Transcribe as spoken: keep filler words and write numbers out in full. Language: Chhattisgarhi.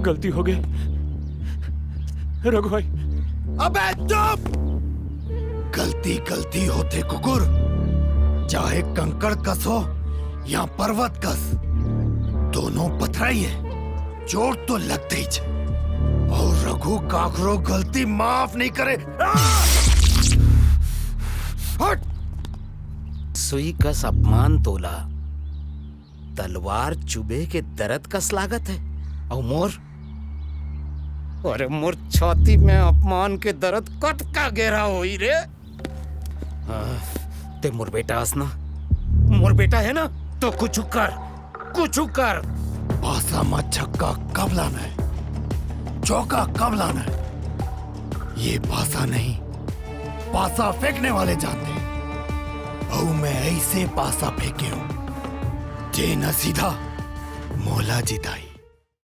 गलती हो गई रघु भाई। अबे चुप! गलती गलती होथे कुकुर, चाहे कंकड़ कस हो या पर्वत कस, दोनों पथरा ही हे। चोट तो लगथे ही हे। अउ रघु काकरो गलती माफ नहीं करे। आ! हट! सुई कस अपमान तोला तलवार चुभे के दरद कस लागत हे, अउ मोर, अरे मोर छाती में अपमान के दरद कतका गहरा होही रे। आ, तें मोर बेटा हस ना, मोर बेटा हे ना, तो कुछू कर, कुछू कर। पासा म छक्का कब लाना हे, चौका कब लाना हे, ये पासा नहीं, पासा फेंकने वाले जानथे। अउ मैं अइसे पासा फेंके हंव, जे न सीधा मोला जिताही।